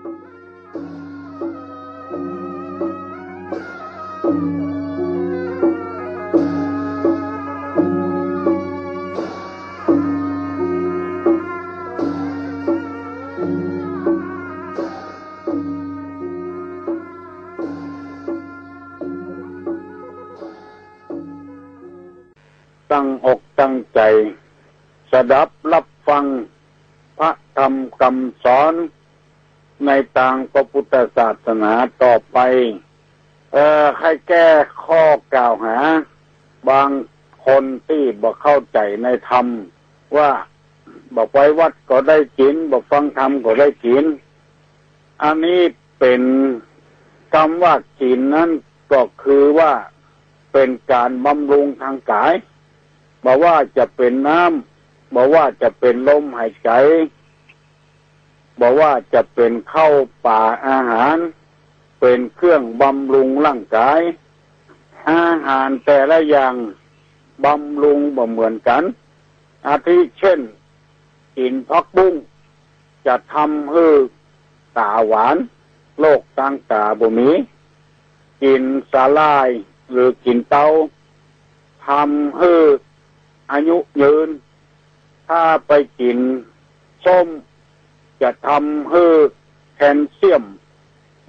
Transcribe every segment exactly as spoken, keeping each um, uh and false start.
ตั้งอกตั้งใจ๋สดับฮับฟังพระธรรมกำสอนในตางพระพุทธศาสนาต่อไป เอ่อ ให้แก้ข้อกล่าวหาบางคนตี้บ่เข้าใจ๋ในธรรม ว่าบ่ไปวัดก็ได้กิ๋น บ่ฟังธรรมก็ได้กิ๋น อันนี้เป๋น กำว่ากิ๋นนั้นก็คือว่าเป๋นก๋านบำรุงตางก๋าย บ่ว่าจะเป๋นน้ำ บ่ว่าจะเป๋นลมหายใจ๋ บ่ว่าจะเป๋นข้าวป๋าอาหาร เป๋นเครื่องบำรุงร่างก๋าย อาหารแต่ละอย่างบำรุงบ่เหมือนกั๋น อาทิเช่น กิ๋นผักบุ้ง จะทำหื้อต๋าหวาน โรคตางต๋าบ่มี กิ๋นสาหร่ายหรือกิ๋นเตา ทำหื้ออายุยืน ถ้าไปกิ๋นส้ม จะทำหื้อแคลเซียม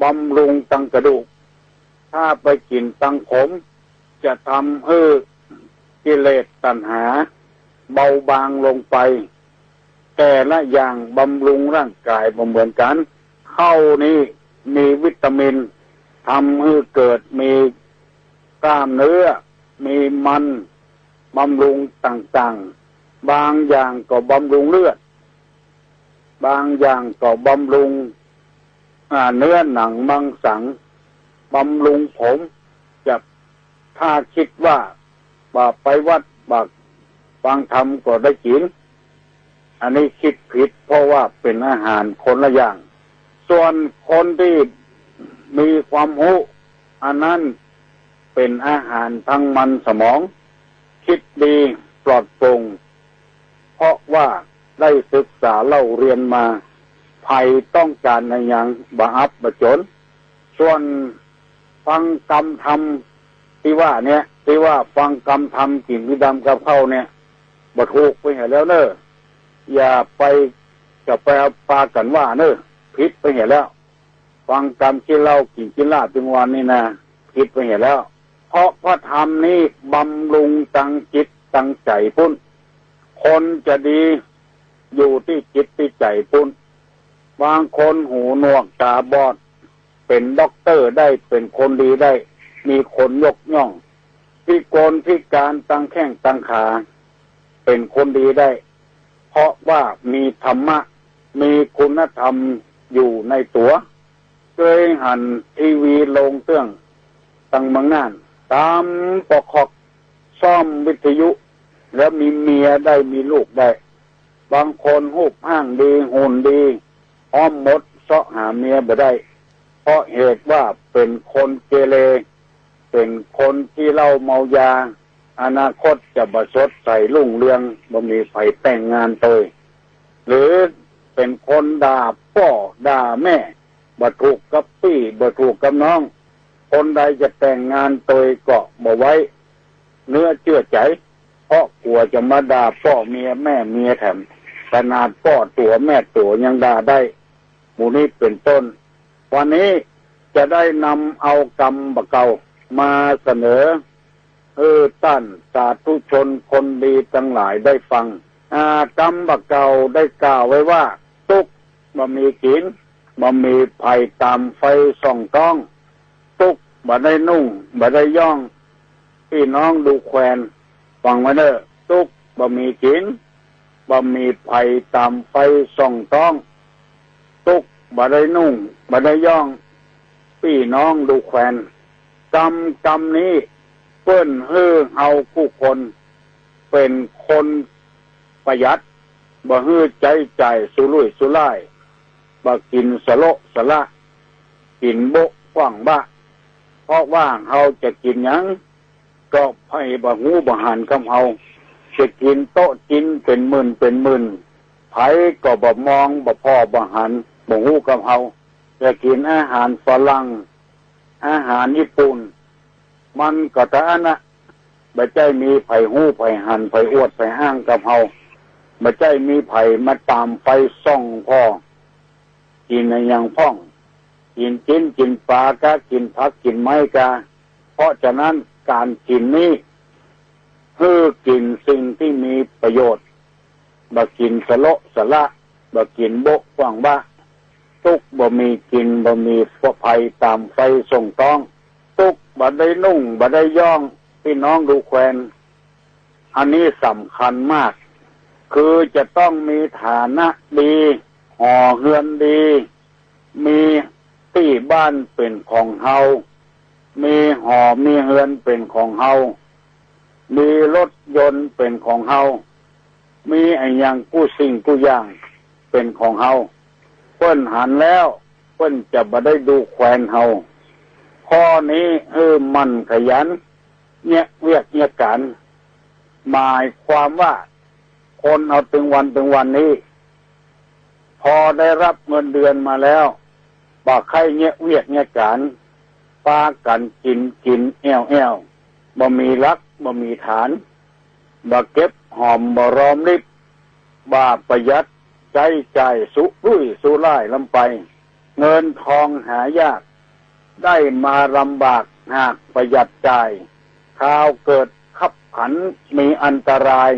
บำรุงตางกระดูก ถ้าไปกิ๋นตางขม จะทำหื้อกิเลสตัณหาเบาบางลงไป แต่ละอย่างบำรุงร่างก๋ายบ่เหมือนกั๋น ข้าวนี้มีวิตามิน ทำหื้อเกิดมีกล้ามเนื้อ มีมัน บำรุงต่างๆ บางอย่างก็บำรุงเลือด บางอย่างก็บำรุง อ่า เนื้อหนังมังสัง บำรุงผม จะ ถ้าคิดว่าบ่ไปวัดบ่ฟังธรรมก็ได้กิ๋น อันนี้คิดผิด เพราะว่าเป๋นอาหารคนละอย่าง ส่วนคนตี้มีความฮู้ อันนั้นเป๋นอาหารตางมันสมอง คิดดีปลอดโปร่ง เพราะว่าได้ศึกษาเล่าเรียนมา ใผต้องก๋านอะหยังบ่อับบ่จ๋น ส่วนฟังกำธรรมตี้ว่าเนี่ย ตี้ว่าฟังกำธรรมกิ๋นขี้ดำกับข้าวเนี่ย บ่ถูกไปเหียแล้วเน่อ อย่าไป จะไปเอาปากั๋นว่าเน่อ ผิดไปเหียแล้ว ฟังกำขี้เหล้ากิ๋นขี้ลาบตึงวันนี้นะ ผิดไปเหียแล้ว เพราะพระธรรมนี้บำรุงตางจิตตางใจ๋ปุ้น คนจะดีอยู่ตี้จิตตี้ใจ๋ปุ้น บางคนหูหนวกต๋าบอด เป๋นด็อกเตอร์ได้ เป๋นคนดีได้ มีคนยกย่อง พิกลพิก๋านตางแข้งตางขา เป๋นคนดีได้ เพราะว่ามีธรรมะ มีคุณธรรมอยู่ในตั๋ว เกยหันทีวีลงเตื้อง ตางเมืองน่าน ต๋ามปอคอก ซ่อมวิทยุ แล้วมีเมียได้ มีลูกได้ บางคนฮูปฮ่างดี หุ่นดี อ้อมหมด เซาะหาเมียบ่ได้ เพราะเหตุว่าเป๋นคนเกเร เป๋นคนขี้เหล้าเมายา อนาคตจะบ่สดใสรุ่งเรือง บ่มีใผแต่งงานตวย หรือเป๋นคนด่าป้อด่าแม่ บ่ถูกกับปี้ บ่ถูกกับน้อง คนใดจะแต่งงานตวยก็บ่ไว้เนื้อเจื้อใจ๋ เพราะกั๋วจะมาด่าป้อเมียแม่เมียแถม ขนาดป้อตั๋วแม่ตั๋วยังด่าได้ หมู่นี้เป๋นต้น วันนี้จะได้นำเอากำบ่าเก่ามาเสนอ หื้อต้านสาธุชนคนดีตังหลายได้ฟัง อ่า กำบ่าเก่าได้กล่าวไว้ว่า ตุ๊กข์บ่มีกิ๋น บ่มีไผ่ต๋ามไฟส่องต๊อง ตุ๊กข์บ่ได้นุ่ง บ่ได้ย้อง ปี้น้องดูแควน ฟังไว้เน่อ ตุ๊กข์บ่มีกิ๋น บ่มีไผ่ต๋ามไฟส่องต๊อง ตุ๊กข์บ่ได้นุ่ง บ่ได้ย้อง ปี้น้องดูแควน กำ กำนี้เปิ้นหื้อเฮากู้คนเป๋นคนประหยัด บ่หื้อใจ๊จ่ายสุรุ่ยสุร่าย บ่กิ๋นสะโละสะละ กิ๋นโบ๊ะกว้างบ้า เพราะว่าเฮาจะกิ๋นหยัง ก็ใผบ่ฮู้บ่หันกำเฮา จะกิ๋นโต๊ะจีนเป๋นหมื่นเป๋นหมื่น ใผก็บ่มองบ่ผ่อบ่หัน บ่ฮู้กำเฮา จะกิ๋นอาหารฝรั่ง อาหารญี่ปุ่น มันก็เต้าอั้นนะ บ่ใจ้มีใผฮู้ใผหันใผอวดใผอ้างกับเฮา บ่ใจ้มีใผมาต๋ามไฟส่องผ่อ กิ๋นอะหยังพ่อง กิ๋นจิ๊นกิ๋นป๋าก๊า กิ๋นผักกิ๋นไม้ก๊า เพราะฉะนั้น ก๋านกิ๋นนี้ หื้อกิ๋นสิ่งตี้มีประโยชน์ บ่กิ๋นสะโละสะละ บ่กิ๋นโบ๊ะกว้างวะ ตุ๊กบ่มีกิ๋น บ่มีไผต๋ามไฟส่องต๊อง ตุ๊กบ่ได้นุ่งบ่ได้ย้อง ปี้น้องดูแควน อันนี้สำคัญมาก คือจะต้องมีฐานะดี หอเฮือนดี มีตี้บ้านเป๋นของเฮา มีหอมีเฮือนเป๋นของเฮา มีรถยนต์เป๋นของเฮา มีอะหยังกู้สิ่งกู้อย่างเป๋นของเฮา เปิ้นหันแล้ว เปิ้นจะบ่ได้ดูแควนเฮา ข้อนี้หื้อหมั่นขยัน เยียะเวียกเยียะก๋าน หมายความว่า คนเฮาตึงวันตึงวันนี้ พอได้รับเงินเดือนมาแล้ว บ่ใค่เยียะเวียกเยียะก๋าน ปากั๋นกิ๋นกิ๋นแอ่วๆ บ่มีหลักบ่มีฐาน บ่เก็บหอมบ่รอมริบ บ่ประหยัดใจ๊จ่ายสุรุ่ยสุร่ายล้ำไป เงินทองหายาก ได้มาลำบากหากประหยัดจ่าย คราวเกิดคับขันมีอันตราย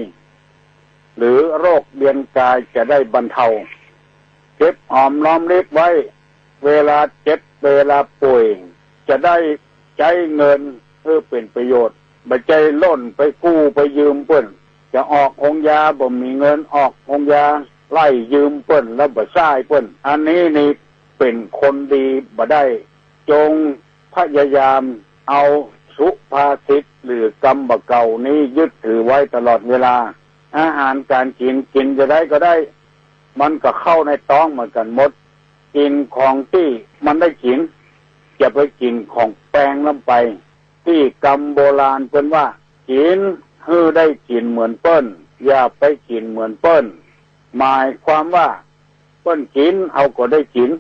หรือโรคเบียนกายจะได้บรรเทา เก็บหอมรอมริบไว้ เวลาเจ็บเวลาป่วย จะได้ใจ๊เงินหื้อเป๋นประโยชน์ บ่ใจ้ล่นไปกู้ไปยืมเปิ้น จะออกโฮงยาบ่มีเงินออกโฮงยา ไล่ยืมเปิ้นแล้วบ่ใจ๊เปิ้น อันนี้นี่เป๋นคนดีบ่ได้ จงพยายามเอาสุภาษิตหรือกำบ่าเก่านี้ยึดถือไว้ตลอดเวลา อาหารก๋านกิ๋นกิ๋นจะใดก็ได้ มันก็เข้าในต๊องเหมือนกั๋นหมด กิ๋นของตี้มันได้กิ๋น อย่าไปกิ๋นของแปงล้ำไป ตี้กำโบราณเปิ้นว่า กิ๋นหื้อได้กิ๋นเหมือนเปิ้น อย่าไปกิ๋นเหมือนเปิ้น หมายความว่า เปิ้นกิ๋นเฮาก็ได้กิ๋น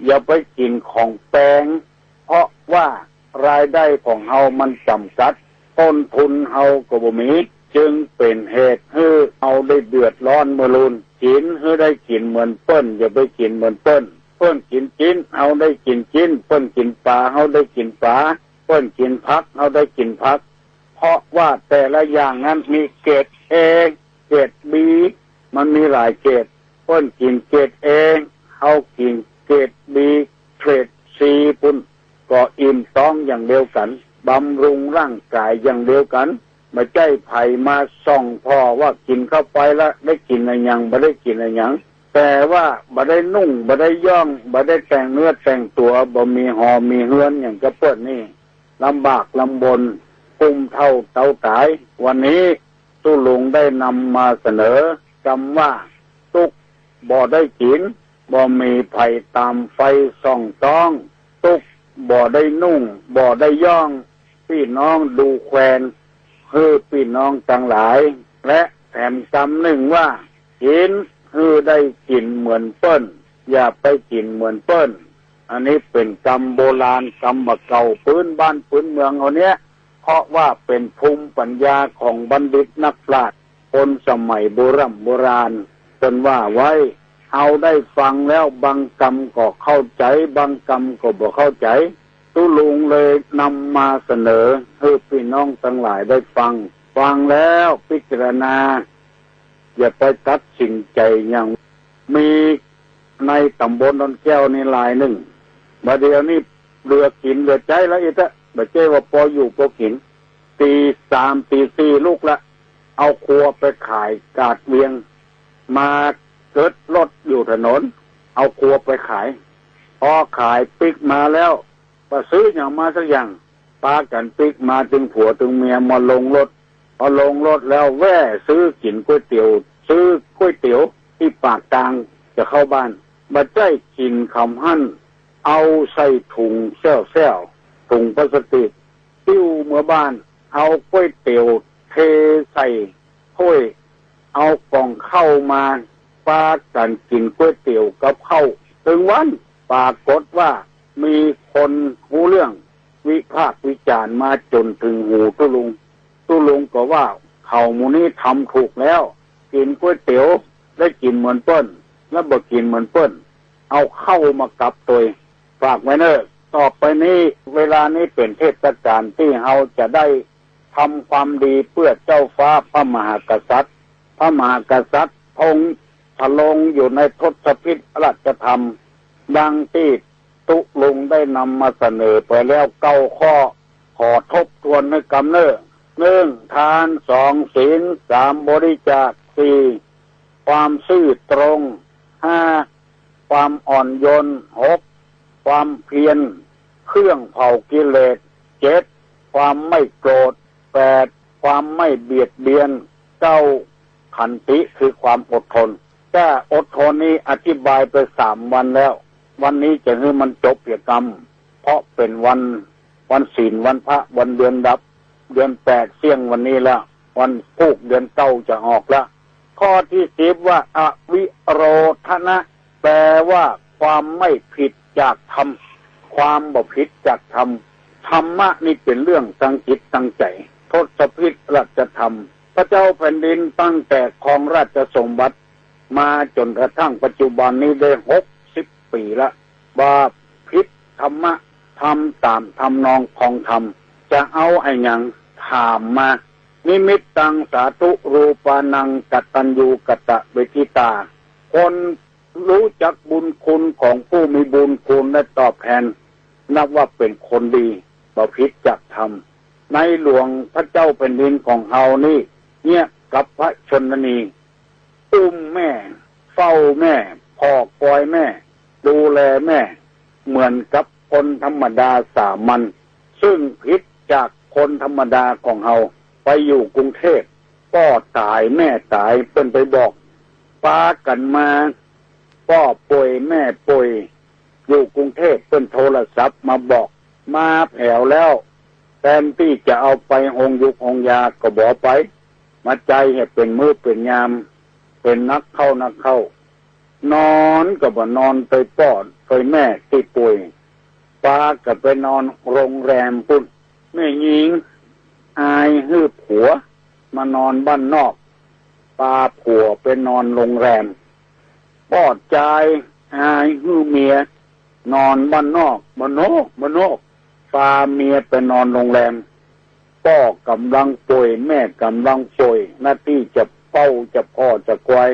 อย่าไปกิ๋นของแปง เพราะว่ารายได้ของเฮามันจ๋ำกัด ต้นทุนเฮาก็บ่มี จึงเป๋นเหตุหื้อเฮาได้เดือดร้อนเมื่อลูน กิ๋นหื้อได้กิ๋นเหมือนเปิ้น อย่าไปกิ๋นเหมือนเปิ้น เปิ้นกิ๋นจิ๊น เฮาได้กิ๋นจิ๊น เปิ้นกิ๋นป๋า เฮาได้กิ๋นป๋า เปิ้นกิ๋นผัก เฮาได้กิ๋นผัก เพราะว่าแต่ละอย่างนั้นมีเกรด A เกรด B มันมีหลายเกรด เปิ้นกิ๋นเกรด A เฮากิ๋นเกรด B เกรด C ปุ้น ก็อิ่มต๊องอย่างเดียวกั๋น บำรุงร่างก๋ายอย่างเดียวกั๋น บ่ใจ้ใผมาส่องผ่อว่ากิ๋นเข้าไปละได้กิ๋นอะหยัง บ่ได้กิ๋นอะหยัง แต่ว่าบ่ได้นุ่ง บ่ได้ย้อง บ่ได้แต่งเนื้อแต่งตั๋ว บ่มีหอมีเฮือนอย่างกับเปิ้นนี่ ลำบากลำบน กุ้มเถ้าเต๋าต๋าย วันนี้ตุ๊ลุงได้นำมาเสนอกำว่า ตุ๊กบ่ได้กิ๋น บ่มีใผต๋ามไฟส่องต๊อง ตุ๊กบ่ได้นุ่ง บ่ได้ย้อง ปี้น้องดูแควน หื้อปี้น้องตังหลาย และแถมกำนึ่งว่า กิ๋นหื้อได้กิ๋นเหมือนเปิ้น อย่าไปกิ๋นเหมือนเปิ้น อันนี้เป๋นกำโบราณ กำบ่าเก่า ปื๊นบ้านปื๊นเมืองเฮาเนี้ย เพราะว่าเป๋นภูมิปัญญาของบัณฑิตนักปราชญ์ คนสมัยโบร่ำโบราณ เปิ้นว่าไว้ เฮาได้ฟังแล้วบางกำก็เข้าใจ๋ บางกำก็บ่เข้าใจ๋ ตุ๊ลุงเลยนำมาเสนอหื้อปี้น้องตังหลายได้ฟัง ฟังแล้วพิจารณา อย่าไปตัดสินใจ๋หยัง มีในต๋ำบลดอนแก้วนี่ลายนึ่ง บ่าเดี่ยวนี้เหลือกิ๋นเหลือใจ๊แล้วอี้เต๊อะ บ่ใจ้ว่าปออยู่ปอกิ๋น ตี๋สามตี๋สี่ลุกละ เอาครัวไปขายกาดเวียง มาเกิดรถอยู่ถนน เอาครัวไปขาย พอขายปิ๊กมาแล้ว บ่ซื้อหยังมาสักอย่าง ปากั๋นปิ๊กมาตึงผัวตึงเมียมาลงรถ พอลงรถแล้วแว่ซื้อกิ๋นก๋วยเตี๋ยว ซื้อก๋วยเตี๋ยวตี้ปากตางจะเข้าบ้าน บ่ใจ้กิ๋นกำหั้น เอาใส่ถุงแส้วๆ ถุงพลาสติก ปิ้วเมือบ้าน เอาก๋วยเตี๋ยวเทใส่ถ้วย เอาก๋องข้าวมา ปากั๋นกิ๋นก๋วยเตี๋ยวกับข้าวตึงวัน ปรากฏว่ามีคนฮู้เรื่องวิพากษ์วิจารณ์มาจ๋นเถิงหูตุ๊ลุง ตุ๊ลุงก็ว่า เขาหมู่นี้ทำถูกแล้ว กิ๋นก๋วยเตี๋ยวได้กิ๋นเหมือนเปิ้น แล้วบ่กิ๋นเหมือนเปิ้น เอาเข้ามากับตวย ฝากไว้เน่อ ต่อไปนี้ เวลานี้เป๋นเทศกาลตี้เฮาจะได้ทำความดีเปื้อเจ้าฟ้าพระมหากษัตริย์ พระมหากษัตริย์ทรงทรงอยู่ในทศพิธราชธรรม ดังตี้ตุ๊ลุงได้นำมาเสนอไปแล้วเก้าข้อ ขอทบทวนหื้อกำเน่อ หนึ่ง ทาน สอง ศีล สาม บริจาค สี่ ความซื่อตรง ห้า ความอ่อนโยน หก ความเพียร เครื่องเผากิเลส เจ็ด ความไม่โกรธ แปด ความไม่เบียดเบียน เก้า ขันติ คือความอดทน แต่อดทนนี้อธิบายไปสามวันแล้ว วันนี้จะหื้อมันจบเหียกำ เพราะเป๋นวัน วันศีล วันพระ วันเดือนดับ เดือนแปดเสี้ยงวันนี้ละ วันพูกเดือนเก้าจะออกละ ข้อตี้สิบว่า อวิโรธนะ แปลว่าความไม่ผิดจากธรรม ความบ่ผิดจากธรรม ธรรมะนี่เป๋นเรื่องตังจิตตังใจ๋ ทศพิธราชธรรม พระเจ้าแผ่นดินตั้งแต่ครองราชสมบัติมาจ๋นกระทั่งปัจจุบันนี้ได้หกสิบปี๋ละ บ่ผิดธรรมะ ทำต๋ามทำนองของธรรม จะเอาอะหยัง ถามมา นิมิตตังสาธุรูปานัง กตัญญูกตเวทิตา คนรู้จักบุญคุณของผู้มีบุญคุณและตอบแทน นับว่าเป๋นคนดี บ่ผิดจากธรรม ในหลวงพระเจ้าแผ่นดินของเฮานี่ เยียะกับพระชนนี อุ้มแม่ เฝ้าแม่ ผ่อกอยแม่ ดูแลแม่ เหมือนกับคนธรรมดาสามัญ ซึ่งผิดจากคนธรรมดาของเฮา ไปอยู่กรุงเทพ ป้อต๋ายแม่ต๋าย เปิ้นไปบอก ปากั๋นมา ป้อป่วยแม่ป่วย อยู่กรุงเทพ เปิ้นโทรศัพท์มาบอก มาแผวแล้ว แทนตี้จะเอาไปโฮงยุกโฮงยาก็บ่ไป มาใจ๊หื้อเป๋นมื้อเป๋นยาม เป๋นนักเข้านักเข้า นอนก็บ่นอน ไปป้อไปแม่ตี้ป่วย ปากั๋นไปนอนโรงแรมปู๊น แม่ญิงอายหื้อผัว มานอนบ้านนอก ปาผัวไปนอนโรงแรม ป้อจายอายหื้อเมีย นอนบ้านนอก บ้านนอก บ้านนอก ปาเมียไปนอนโรงแรม ป้อก่ำลังป่วย แม่ก่ำลังป่วย หน้าตี้จะเฝ้าจะผ่อจะกอย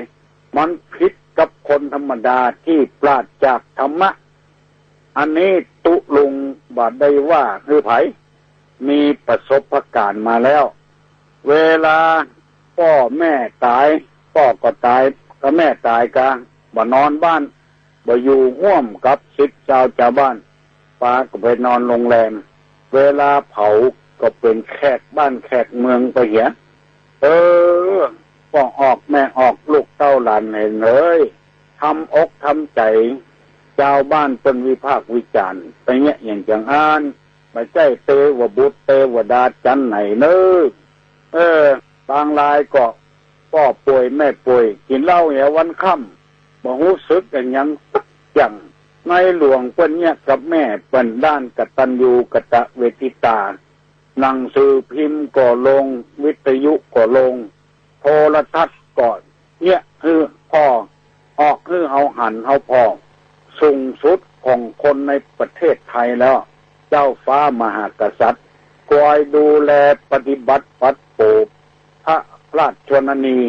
มันผิดกับคนธรรมดาตี้ปราศจากธรรมะ อันนี้ตุ๊ลุงบ่ได้ว่าหื้อใผ มีประสบการณ์มาแล้ว เวลาป้อแม่ต๋าย ป้อก็ต๋าย ก็แม่ต๋ายกา บ่นอนบ้าน บ่อยู่ฮ่วมกับศิษย์จาว จาวบ้าน ปาก็ไปนอนโรงแรม เวลาเผาก็เป๋นแขกบ้านแขกเมืองไปเหีย เออ ป้อออกแม่ออก ลูกเต้าหลานเหลนเอย ทำอกทำใจ๋ จาวบ้านเปิ้นวิพากษ์วิจารณ์ ไปเยียะอย่างจังอั้น บ่ใจ้เตวบุตรเตวดาจันไหนเน่อ เออ บางรายก็ ป้อป่วยแม่ป่วย กิ๋นเหล้าเหียวันค่ำ บ่ฮู้สึกอะหยังสักอย่าง ในหลวงเปิ้นเยียะกับแม่เปิ้นด้านกตัญญูกตเวทิตา หนังสือพิมพ์ก็ลง วิทยุก็ลง โทรทัศน์ก็เยียะหื้อผ่อ ออกหื้อเฮาหันเฮาผ่อ สูงสุดของคนในประเทศไทยแล้ว เจ้าฟ้ามหากษัตริย์ คอยดูแลปฏิบัติปัดโปบพระราชชนนี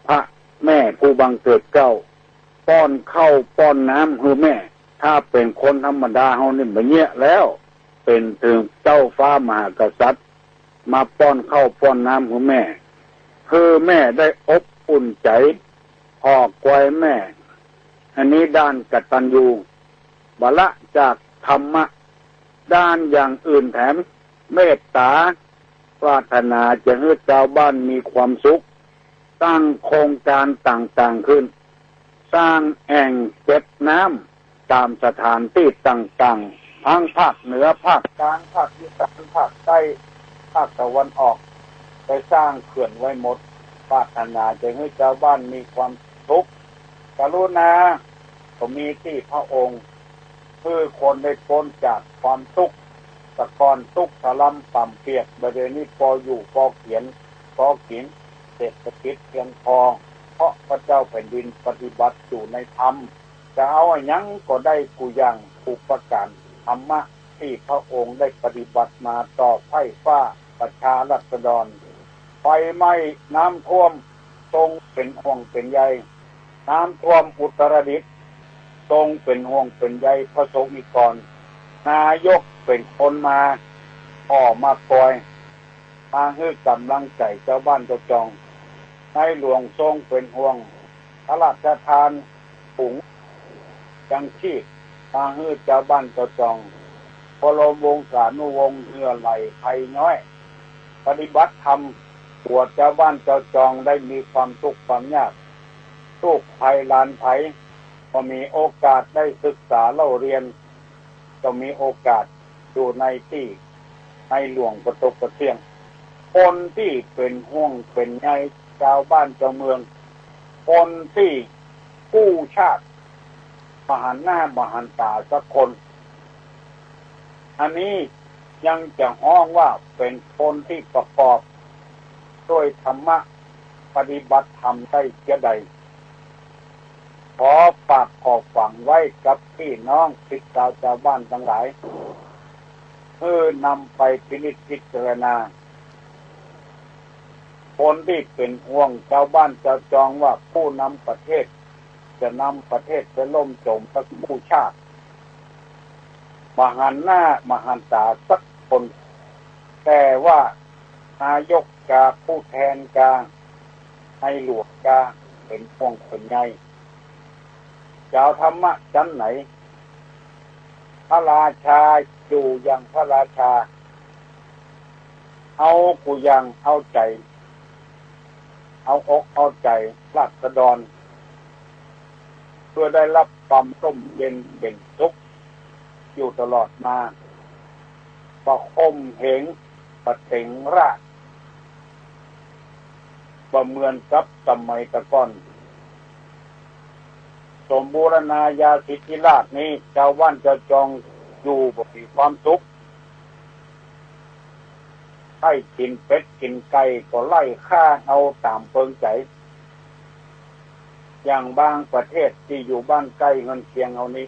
พระแม่ผู้บังเกิดเกล้า ป้อนข้าวป้อนน้ำหื้อแม่ ถ้าเป๋นคนธรรมดาเฮานี่บ่เยียะแล้ว เป๋นเถิงเจ้าฟ้ามหากษัตริย์ มาป้อนข้าวป้อนน้ำหื้อแม่ หื้อแม่ได้อบอุ่นใจ๋ ผ่อกอยแม่ อันนี้ด้านกตัญญู บ่ละจากธรรมะ ด้านอย่างอื่นแถม เมตต๋า ปรารถนาจะหื้อจาวบ้านมีความสุข สร้างโครงก๋านต่างๆ ขึ้น สร้างแอ่งเก็บน้ำต๋ามสถานตี้ต่างๆ ทั้งภาคเหนือ ภาคกลาง ภาคอีสาน ภาคใต้ ภาคตะวันออก ไปสร้างเขื่อนไว้หมด ปรารถนาจะหื้อจาวบ้านมีความสุข กรุณา ก็มีตี้พระองค์ หื้อคนได้ป๊นจากความตุ๊กข์ แต่ก่อนตุ๊กข์ทะลำป่ำเปียก บ่าเดี่ยวนี้ปออยู่ปอเขียน ปอกิ๋น เศรษฐกิจเพียงพอ เพราะพระเจ้าแผ่นดินปฏิบัติอยู่ในธรรม จะเอาอะหยังก็ได้กู้อย่างกู้ประก๋าน ธรรมะตี้พระองค์ได้ปฏิบัติมาต่อไพร่ฟ้าประชาราษฎร ไฟไหม้ น้ำท่วม ทรงเป๋นห่วงเป๋นใย น้ำท่วมอุตรดิตถ์ ทรงเป๋นห่วงเป๋นใยพระสงฆ์นิกร นายกเป๋นคนมาอ้อมากอย มาหื้อก๋ำลังใจ๋จาวบ้านจาวจอง ในหลวงทรงเป๋นห่วง พระราชทานถุงยังชีพมาหื้อจาวบ้านจาวจอง บรมวงศานุวงศ์เหื่อไหล่ภัยน้อย ปฏิบัติธรรม ตั๋วจาวบ้านจาวจองได้มีความตุ๊กข์ความยาก ลูกใผหลานใผก็มีโอกาสได้ศึกษาเล่าเรียน ก็มีโอกาสอยู่ในตี้ในหลวงปะตกปะเตี้ยง คนตี้เป๋นห่วงเป๋นใยจาวบ้านจาวเมือง คนตี้กู้ชาติ บ่หันหน้าบ่หันต๋าสักคน อันนี้ยังจะฮ้องว่าเป๋นคนตี้ประกอบด้วยธรรมะ ปฏิบัติธรรมได้เสียใด ขอฝากขอฝังไว้กับปี้น้องศิษย์เก่าจาวบ้านตังหลาย หื้อนำไปพินิจพิจารณา คนตี้เป๋นห่วงจาวบ้านจาวจองว่าผู้นำประเทศจะนำประเทศไปล่มจ๋มสักกู้ชาติ บ่หันหน้าบ่หันต๋าสักคน แต่ว่านายกกา ผู้แทนกา ในหลวงกา เป๋นห่วงเป๋นใย จะเอาธรรมะจั้นไหน พระราชาอยู่อย่างพระราชา เอากู้อย่างเอาใจ๋ เอาอกเอาใจ๋ราษฎร เพื่อได้รับความร่มเย็นเป๋นสุขอยู่ตลอดมา บ่ข่มเหง บ่เถ็งราช บ่เหมือนกับสมัยแต่ก่อน สมบูรณาญาสิทธิราชนี้ จาวบ้านจาวจองอยู่บ่มีความสุข ใค่กิ๋นเป็ดกิ๋นไก่ก็ไล่ฆ่าเอาต๋ามเปิงใจ๋ อย่างบางประเทศตี้อยู่บ้านใก้เฮือนเคียงเฮานี้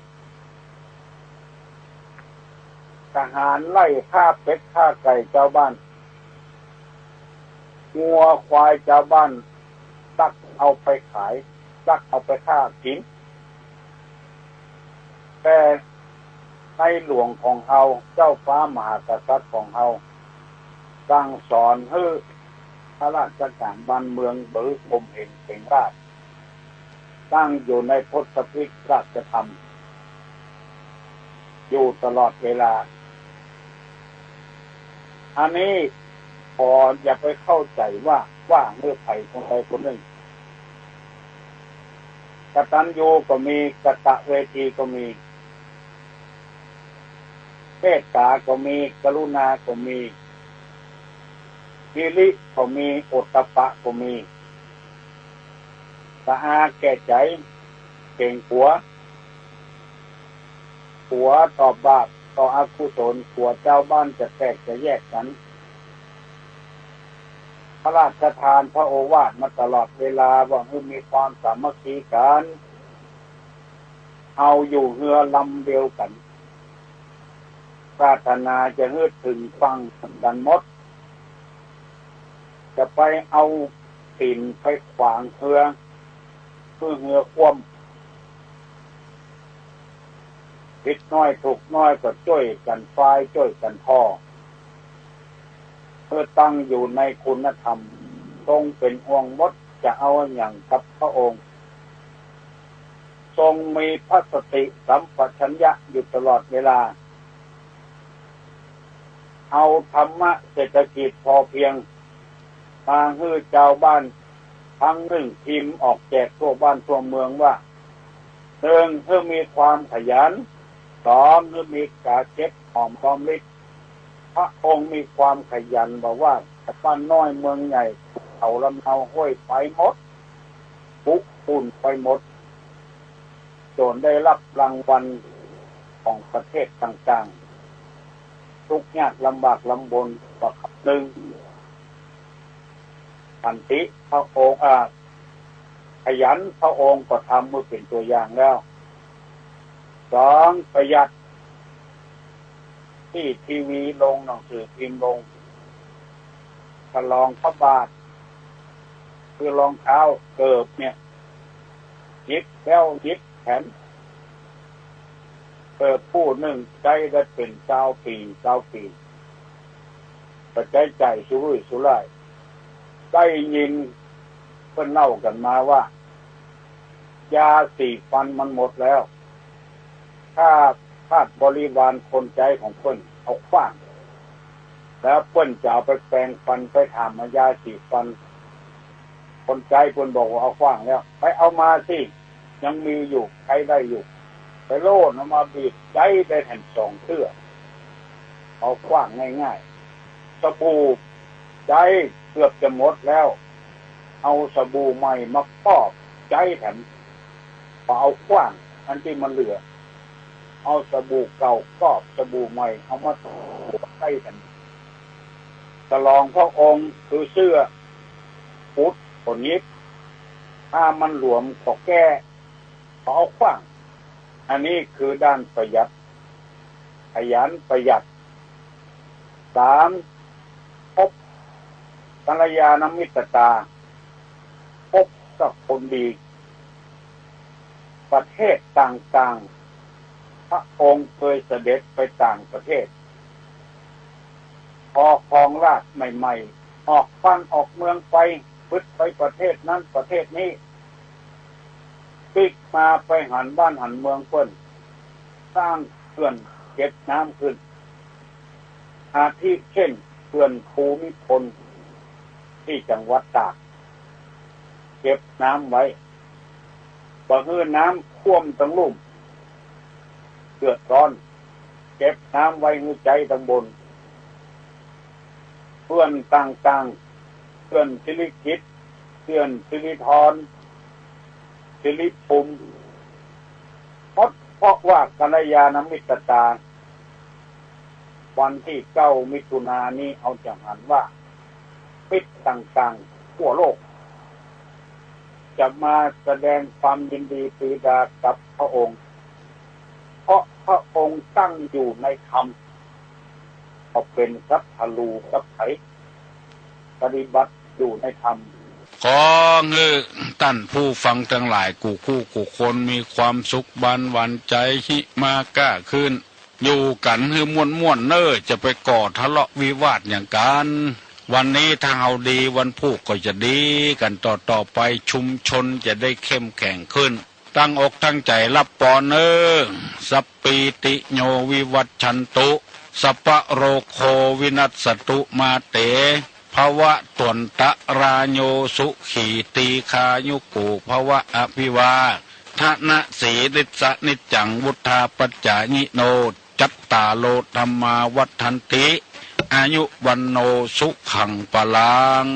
ทหารไล่ฆ่าเป็ดฆ่าไก่จาวบ้าน งัวควายจาวบ้านลักเอาไปขาย ลักเอาไปฆ่ากิ๋น แต่ในหลวงของเฮา เจ้าฟ้ามหากษัตริย์ของเฮา สั่งสอนหื้อข้าราชก๋านบ้านเมืองบ่หื้อข่มเหงเถ็งราช ตั้งอยู่ในพจน์พิธราชธรรม อยู่ตลอดเวลา อันนี้ขออย่าไปเข้าใจ๋ว่า ว่าหื้อใผคนใดคนนึ่ง กตัญญูก็มี กตเวทีก็มี เมตต๋าก็มี กรุณาก็มี หิริก็มี โอตตัปปะก็มี สะอาแก่ใจ๋ เก๋งกั๋ว กั๋วต่อบาป ต่ออกุศล กั๋วจาวบ้านจะแตกจะแยกกั๋น พระราชทานพระโอวาทมาตลอดเวลาว่าหื้อมีความสามัคคีกั๋น เอาอยู่เฮือลำเดียวกั๋น ปรารถนาจะหื้อเถิงฝั่งกั๋นหมด จะไปเอาศิลไปขวางเฮือ หื้อเฮือคว่ำ ผิดน้อยถูกน้อยก็จ้วยกั๋นฟายจ้วยกั๋นผ่อ หื้อตั้งอยู่ในคุณธรรม ทรงเป๋นห่วงหมด จะเอาอะหยังกับพระองค์ ทรงมีพระสติสัมปชัญญะอยู่ตลอดเวลา เอาธรรมะเศรษฐกิจพอเพียง มาหื้อจาวบ้าน ครั้งนึ่งพิมพ์ออกแจกทั่วบ้านทั่วเมืองว่า นึ่ง หื้อมีความขยัน สอง หื้อมีก๋าเก็บหอมรอมริบ พระองค์มีความขยัน บอกว่าบ้านน้อยเมืองใหญ่ เขาลำเนาห้วยไปหมด ปุกปุ้นไปหมด จ๋นได้รับรางวัล ของประเทศต่างๆ ทุกข์ยากลำบากลำบน ว่าคำหนึ่ง ขันติ พระองค์ อ่า ขยัน พระองค์ก็ทำไว้เป๋นตั๋วอย่างแล้ว สอง ประหยัด ตี้ทีวีลง หนังสือพิมพ์ลง ฉลองพระบาท คือรองเท้าเกิบเนี่ย หยิบแล้วหยิบแถม เกิบผู้นึ่งใจ๊ได้เป๋นซาวปี๋ ซาวปี๋ ก็ใจ๊จ่ายสุรุ่ยสุร่าย ได้ยินเปิ้นเล่ากั๋นมาว่า ยาสีฟันมันหมดแล้ว ข้าทาสบริวารคนใจ๊ของเปิ้นเอาขว้าง แล้วเปิ้นจะเอาไปแปรงฟัน ไปถามหายาสีฟัน คนใจ๊เปิ้นบอกว่าเอาขว้างแล้ว ไปเอามาสิ ยังมีอยู่ ใจ๊ได้อยู่ ไปโลดเอามาบีบ ใจ๊ได้แถมสองเตื้อ เอาขว้างง่ายๆ สบู่ใจ๊เกือบจะหมดแล้ว เอาสบู่ใหม่มาครอบใจ๊แถม พอเอาขว้างอันตี้มันเหลือ เอาสบู่เก่าครอบสบู่ใหม่ เอามาถูใจ๊แถม ฉลองพระองค์ คือเสื้อ ปุดก็หยิบ ผ้ามันหลวมก็แก้ พอเอาขว้าง อันนี้คือด้านประหยัด ขยันประหยัด สาม พบกัลยาณมิตรตา พบกับคนดี ประเทศต่างๆ พระองค์เคยเสด็จไปต่างประเทศ พอครองราชย์ใหม่ๆ ออกบ้านออกเมืองไป ฟึดไปประเทศนั้นประเทศนี้ ปิ๊กมาไปหันบ้านหันเมืองเปิ้น สร้างเขื่อนเก็บน้ำขึ้น อาทิเช่นเขื่อนภูมิพล ตี้จังหวัดตาก เก็บน้ำไว้ บ่หื้อน้ำท่วมตังลุ่ม เดือดร้อน เก็บน้ำไว้หื้อใจ๊ตังบน เขื่อนต่างๆ เขื่อนสิริกิติ์ เขื่อนสิรินธร สิริภูมิ หมดเพราะว่ากัลยาณมิตรตา วันตี้เก้ามิถุนายนนี้ เฮาจะหันว่า มิตรต่างๆ ทั่วโลก จะมาแสดงความยินดีปรีดากับพระองค์ เพราะพระองค์ตั้งอยู่ในธรรม ก็เป๋นศัตรูกับใผ ปฏิบัติอยู่ในธรรม ขอหื้อต้านผู้ฟังตังหลายกู้คู่กู้คนมีความสุขบานหวานใจ๋ หิมาก้าคืน อยู่กั๋นหื้อม่วนๆ เน่อ จะไปก่อทะเลาะวิวาทหยังกั๋น วันนี้ถ้าเฮาดี วันพูกก็จะดีกั๋นต่อๆ ไป ชุมชนจะได้เข้มแข็งขึ้น ตั้งอกตั้งใจ๋ฮับปอนเน่อ สัพพีติโยวิวัชชันตุ สัพพะโรโควินัสสตุ มาเต ภวัตวันตะราโย สุขี ทีฆายุโก ภวะ อภิวาทะนะสีลิสสะนิจจัง วุฑฒาปัจจายิโน จัตตาโร ธัมมา วัฑฒันติ อายุ วัณโณ สุขัง พลัง